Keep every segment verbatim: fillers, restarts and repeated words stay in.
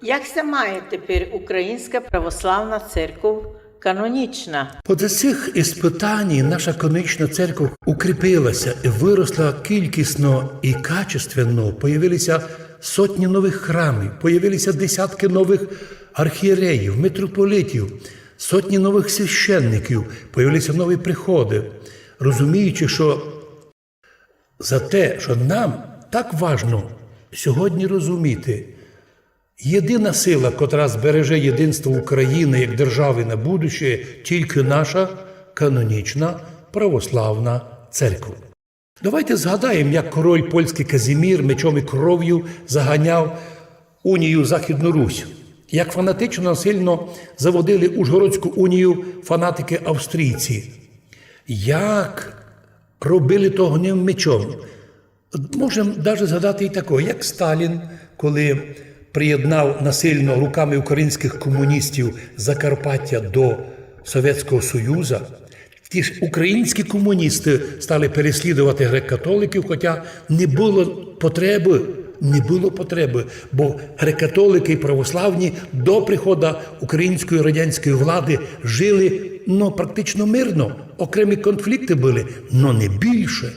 Як ся має тепер Українська православна церков канонічна? После сих испытаній наша канонічна церков укріпила ся і выросла кількісно і качественно. Появили ся сотні новых храмів, появили ся десяткы новых архієреїв, митрополитів, сотні новых священників, появили ся нові приходы. Розуміючи, што за те, што нам так важно сьогодні розуміти, єдина сила, котра збереже єдинство Україны як державы на будущее, тілько наша канонічна православна церква. Давайте згадаєме, як король польськый Казімір мечом і кровю заганяв унію Західну Русь, як фанатично, насильно заводили Ужгородську унію фанатикы австрійці, як робили то огнем, мечом. Можем даже згадати і такого, як Сталін, коли приєднав насильно руками українськых комуністів Закарпаття до Совєтського Союза, ті ж українські комуністы стали переслідовати греко-католиків, хоча не было потребы, не было потребы, бо греко-католикы і православні до прихода української радянської влады жили, ну, практично мирно. Окремі конфлікты были, но не більше.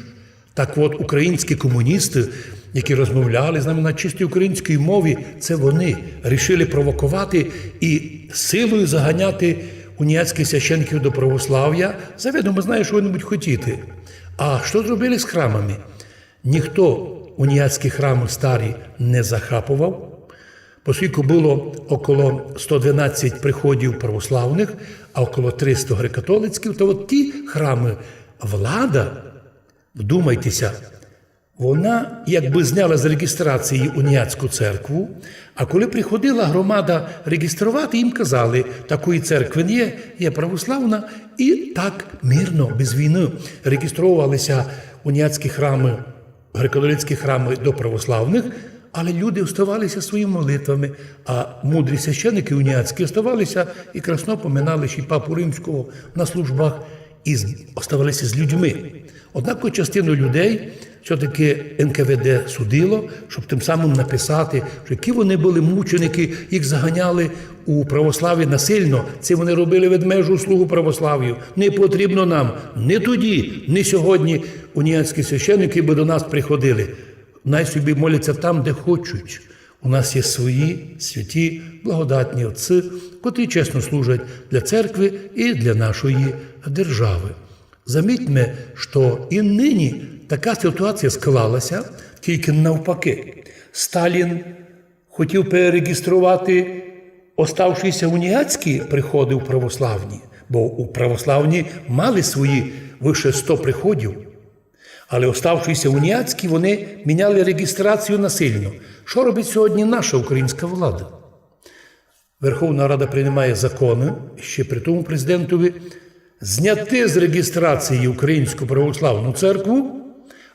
Так от, українські комуністы, які розмовляли з нами на чистій українській мові, це вони рішили провоковати і силою заганяти уніатськых священників до православія. Завідомо знає, што вони будуть хотіти. А што зробили з храмами? Ніхто уніатські храмы старі не захаповав, поскільки было около сто дванадцять приходів православных, а около триста греко-католицькых, то от ті храмы влада, вдумайте ся, вона якбы зняла з реєстрації уніатську церкву, а коли приходила громада реєструвати, їм казали: «Такої церкви не є, є православна». І так мирно, без війны реєстровували ся уніатські храмы, греко-католицькі храмы до православных, але люди оставали ся своїми молитвами, а мудрі священники уніатські оставали ся і красно поминали ще й папу римського на службах і з-, оставали ся з людьми. Однако частину людей всьо-таки Н К В Д судило, щоб тым самым написати, што які вони были мученики, їх заганяли у православі насильно. Це вони робили ведмежу услугу православію. Не потрібно нам ні тоді, ні сьогодні уніатські священники, бы до нас приходили. Най собі моляться там, де хочуть. У нас є свої святі, благодатні отці, котрі чесно служать для церкви і для нашої держави. Замітьме, што і нині така ситуація склала ся, тільки навпаки. Сталін хотів перереєструвати оставшіся уніатські приходи у православні, бо у православні мали свої выше сто приходів. Але оставшіся уніатські, вони міняли реєстрацію насильно. Што робить сьогодні наша українська влада? Верховна Рада приймає законы, ще при тому президентові, зняти з реєстрації Українську православну церкву,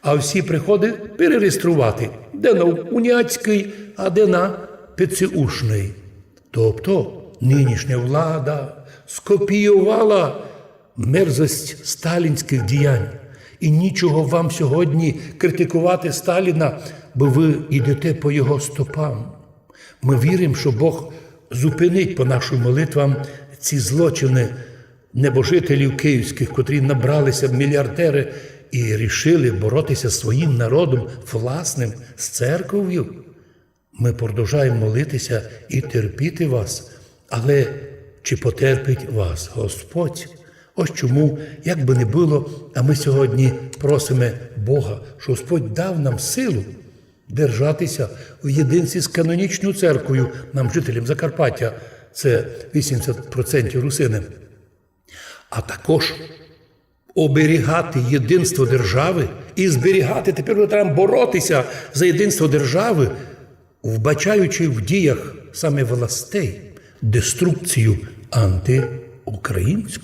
а всі приходи перереєструвати, де на уніатський, а де на пицеушний. Тобто нинішня влада скопіювала мерзость сталінськых діянь. І нічого вам сьогодні критикувати Сталіна, бо вы йдете по його стопам. Мы віримо, што Бог зупинить по нашим молитвам ці злочины небожителів київськых, котрі набрали ся міліардеры і рішили бороти ся зі своїм народом власным, з церковю. Мы продовжаєме молити ся і терпіти вас, але чи потерпить вас Господь? Ось чому, як бы не было, а мы сьогодні просиме Бога, што Господь дав нам силу держати ся в єдинстві з канонічною церквою, нам, жителям Закарпаття, це вісімдесят процентів русины. А також оберігати єдинство державы і зберігати, тепер уже треба бороти ся за єдинство державы, вбачаючи в діях саме властей деструкцію антиукраїнську.